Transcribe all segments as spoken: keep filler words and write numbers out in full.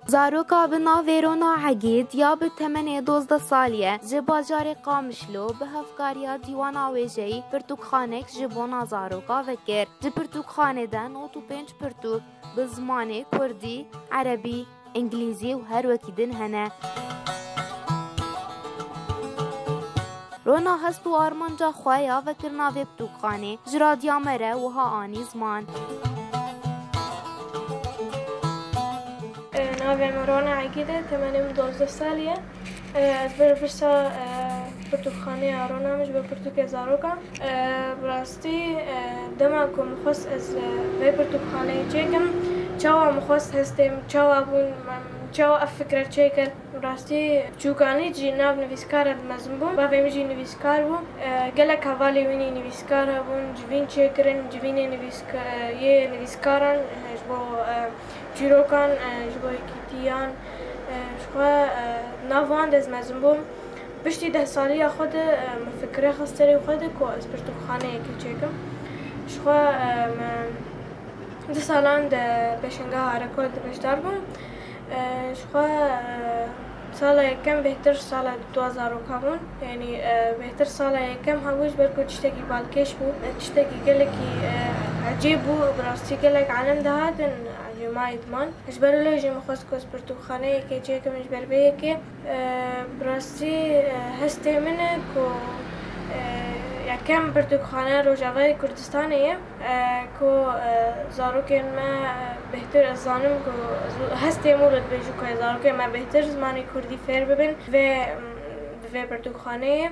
Zaroka bi navê Rona Egîd ya bi temenê dozdeh salî ye, ji bajarê Qamişlo bi hevkariya Dîwana Wêjeyî pirtûkxanek ji bona zaroka vekir. Di pirtûkxanê de nod û pênc pirtûk bi zimanê kurdî, erebî, îngilîzî û her wekî din hene. Rona hest û armanca xwe ya vekirina vê pirtûkxanê ji radya me re wiha anî ziman. Navê min Rona Egîd e, temenê min dozdeh salî ye. Ez ber pirsa, e, pirtûkxaneya Rona min ji ber pirtûkê zarokan. E, bi rastî, e, dema ku min xwest ez, e, vê pirtûkxaneyê çêkim, çawa min xwest hestê min, çawa bûn, em, çawa ev fikre çêkir. Bi rastî, çûkanî jî nav nivîskara dimezin bû. Bavê min jî nivîskar bû. E, gelek hevalê wînî nivîskar hebûn, civîn çêkirin, civînê nivîska-, yê nivîskaran, e, ji bo, e, çîrokan, e, ji bo yekîtiyan, e, ji xwe, e, nav wan de ez mezin bûm. Piştî deh saliya xwe de, e, min fikre xist serê xwe de ku ez pirtûkxaneyekê çêkim. Ji xwe, e, min du salan de pêşangeha Harekol de beşdar bûm. E, ji xwe, e, sala yekem bêhtir ji sala dua zaroka bûn. Yanî, e, bêhtir sala yekem hebû ji ber ku tiştekî balkêş bû. E, tiştekî gelekî, e, ecêb bû. Bi rastî gelek alim dihatin, ecêmayî diman. Ji ber wilo jî min xwest ku ez pirtûkxaneyekê çêkim ji ber vê yekê. E, bi rastî, e, hestê min e ku, e, yekem pirtûkxane Rojavayê Kurdistanê ye, e, ku, e, zarokên me, e, bêhtir ez zanim ku ez hestê min wilo dibêjim ku zarokên me bêhtir zimanê kurdî fêr bibin vê, bi vê pirtûkxaneyê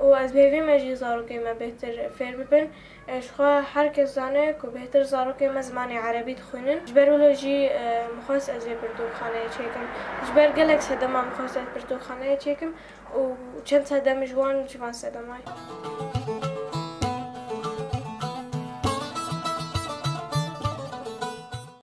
û ez bi hêvî me jî zarokên me bêhtir fêr bibin. E, ji xwe her kes zane ku bêhtir zarokên me zimanê erebî dixwînin. Ji ber wilo jî, e, min xwest ez vê pirtûkxaneyê çêkim. Ji ber gelek sedema min xwest ez pirtûkxaneyê çêkim û çend sedem ji wan ji van sedemayê.